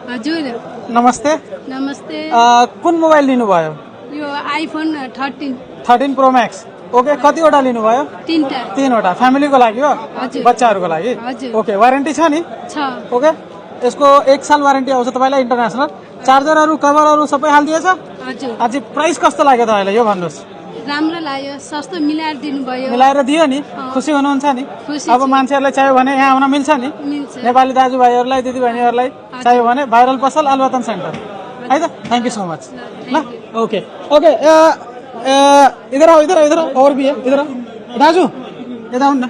हजुर नमस्ते नमस्ते कुन मोबाइल लिनुभयो यो आइफोन 13 13 प्रो मैक्स ओके कतिवटा लिनुभयो तीनटा तीनवटा फ्यामिलीको लागि हो हजुर। बच्चाहरूको लागि हजुर। ओके वारेन्टी छ नि छ ओके यसको 1 साल वारेन्टी आउँछ तपाईँलाई इन्टरनेसनल चार्जरहरू कभरहरू सबै हालिदिएछ हजुर आज प्राइस कस्तो लाग्यो तपाईँलाई यो भन्नुहोस् राम्रो लाग्यो सस्तो मिलाएर दिनुभयो मिलाएर दियो नि खुसी हुनुहुन्छ नि खुसी अब छु। मान्छेहरूलाई चाहियो भने यहाँ आउन मिल्छ नि मिल्छ नेपाली दाजुभाइहरूलाई दिदीबहिनीहरूलाई चाहियो भने भाइरल पसल अलवतन सेन्टर है त थ्याङ्क यू सो मच ल ओके ओके इधर आओ इधर आओ और भी है इधर आओ दाजु यता आउनु न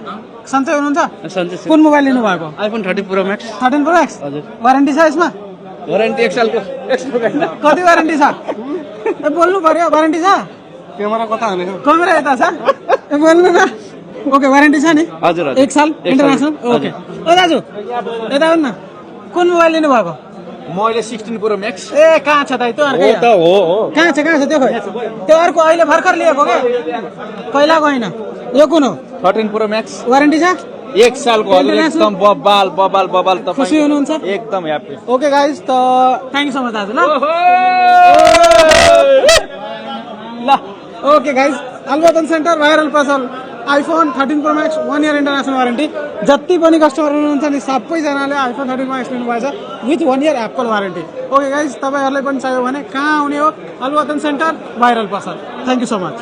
सन्चै हुनुहुन्छ कुन मोबाइल लिनु भएको iPhone 13 pro max 13 pro max हजुर वारेन्टी छ यसमा वारेन्टी 1 सालको कति वारेन्टी छ ए बोल्नु पर्यो वारेन्टी छ क्यामेरा कता हाने क्यामेरा यता छ ए बोल्नु न ओके वारेन्टी छ नि हजुर 1 साल इन्टरनेसनल ओके ओ दाजु यता आउनु न कुन मोबाइल लिनु भएको मैले 16 प्रो मैक्स ए कहाँ छ दाइ त्यो अर्कै हो त हो कहाँ छ त्यो खोइ त्यो अर्को अहिले भर्खर लिएको क्या पहिलाको होइन यो कुन हो 13 प्रो मैक्स वारेन्टी छ 1 सालको हजुर एकदम बबाल बबाल बबाल तपाईँ खुसी हुनुहुन्छ एकदम ह्यापी ओके गाइज त थ्याङ्क यू सो मच दाजु ल ओके गाइज अलवतन सेन्टर भाइरल पसल iPhone 13 pro max 1 year international warranty जति पनि कस्टमर हुनुहुन्छ नि सबैजनाले आइफोन 13 प्रो मैक्स लिनुभएछ with 1 year Apple warranty okay guys तपाईँहरूलाई पनि चाहियो भने कहाँ आउने हो अलवतन सेन्टर भाइरल पसल थ्याङ्क यू सो मच